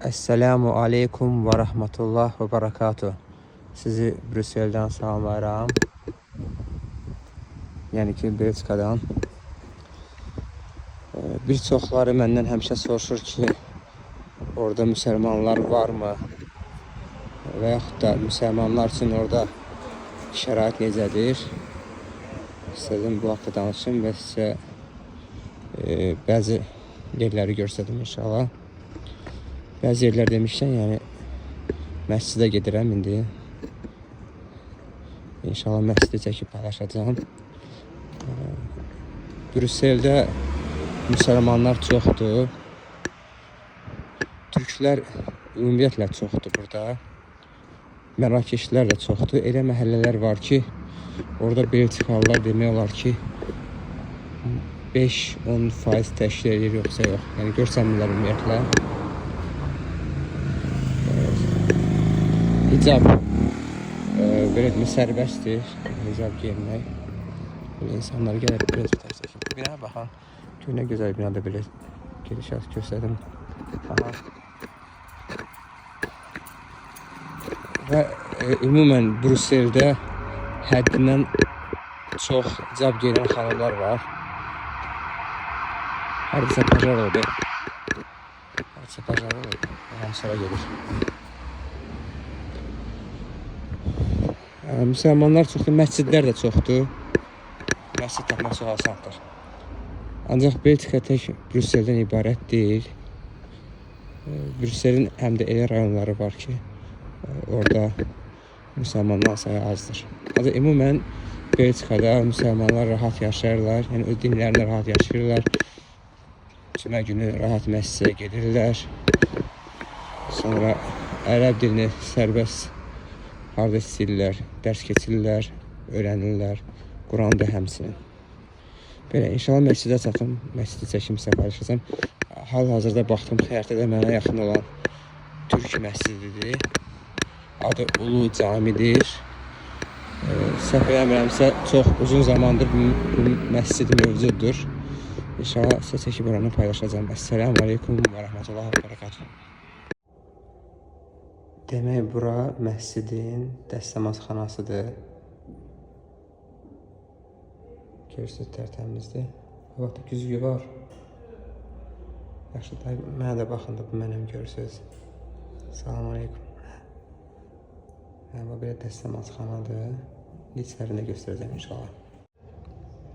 Esselamu aleykum və rəhmətullah və barakatuh. Sizi Brüsseldən salamlayıram. Yəni ki, Belçikadan. Bir çoxları məndən həmişə soruşur ki, orada müsəlmanlar varmı? Və yaxud da müsəlmanlar üçün orada şərait necədir? İstədim bu haqda danışım və sizə bəzi yerləri göstərdim inşallah. Bəzi yerlər demişkən, yəni məscidə gedirəm indi. İnşallah məscidi çəkib paylaşacağam. Brüsseldə müsəlmanlar çoxdur. Türklər ümumiyyətlə çoxdur burada. Mərakeşlilər də çoxdur. Elə məhəllələr var ki, orada Belçikalılar demək olar ki, 5-10% təşkil edir yoxsa yox. Yəni görsənmirlər ümumiyyətlə. Hicab belə deyim, sərbəstdir hicab geyinmək. Belə insanlar gəlir biraz bir tək çəkib. Binaya baxın. Gör nə gözəl binadır belə gedişat göstərdim. Aha. Və ümumən Brüsseldə həddindən çox hicab geyinən xanımlar var. Hardasa pajar oldu. Hardasa pajar oldu. Hamısına gedir. Müsəlmanlar çoxdur, məscidlər də çoxdur. Məscid tapmaq çox asandır. Ancaq Belçika tək Brüsseldən ibarət deyil. Brüsselin həm də elə rayonları var ki, orada müsəlmanlar sayı azdır. Ancaq ümumən Belçikada müsəlmanlar rahat yaşayırlar, yəni öz dinlərində rahat yaşayırlar. Cümə günü rahat məscidə gedirlər. Sonra ərəb dilini sərbəst harda istəyirlər, dərs keçirlər, öyrənirlər. Quran da həmçinin. Belə inşallah məscidə çatım, məscidi çəkim sizə paylaşacağam. Hal-hazırda baxdım xəritədə mənə yaxın olan Türk məscididir. Adı Ulu Camidir. Səhv eləmirəmsə çox uzun zamandır bu məscid mövcuddur. İnşallah sizə çəkib oranı paylaşacağam. Əssalamu aleykum və rəhmətullah və barakatuh. Demək bura məscidin dəstəmazxanasıdır. Görürsünüz tərtəmizdir. Bax da güzgü var. Yaxşı da mənə də baxın da bu mənəm görürsünüz. Salam aleykum. Hə, bu belə dəstəmazxanadır. İçərini də göstərəcəm inşallah.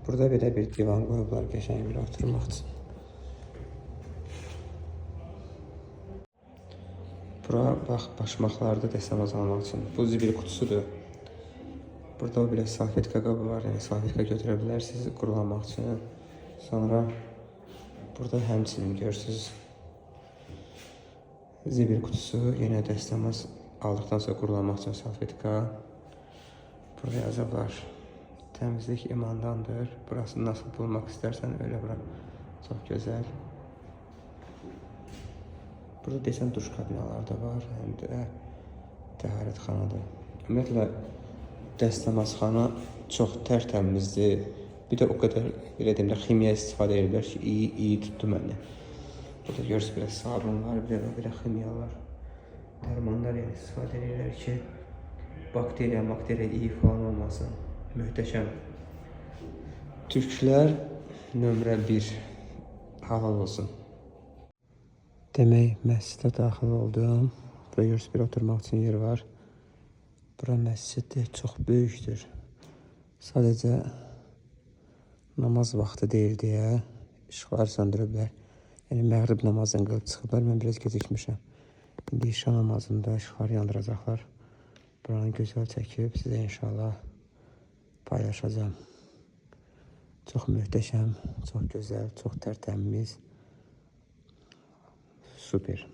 Burada belə bir divan qoyublar qəşəng bir oturmaq üçün. Bura bax başmaqlarda dəstəmaz almaq üçün. Bu zibil qutusudur. Burada o belə salfetka qabı var. Yəni salfetka götürə bilərsiniz qurulamaq üçün. Sonra burada həmçinin görürsünüz zibil qutusu, yenə dəstəmaz aldıqdan sonra qurulamaq üçün salfetka. Burada yazıblar. Təmizlik imandandır. Burası nasıl bulmaq istərsən öyle bura. Çox gözəl. Burada desəm duş kabinaları da var, həm də təharətxanadır. Ümumiyyətlə dəstəmazxana çox tərtəmizdir. Bir də o qədər belə deyim də ximiya istifadə edirlər ki, iyi tutdu məni. Burada görürsünüz belə sabunlar, belə belə ximiyalar, dərmanlar yəni istifadə edirlər ki, bakteriya, iyi falan olmasın. Möhtəşəm. Türklər nömrə 1. Halal olsun. Demək, məscidə daxil oldum. Burada görürsünüz bir oturmaq üçün yer var. Bura məsciddir, çox böyükdür. Sadəcə namaz vaxtı deyil deyə işıqları söndürüblər. Yəni məğrib namazını qılıb çıxıblar. Mən biraz gecikmişəm. İndi işa namazında işıqları yandıracaqlar. Buranı gözəl çəkib sizə inşallah paylaşacağam. Çox möhtəşəm, çox gözəl, çox tərtəmiz. Super.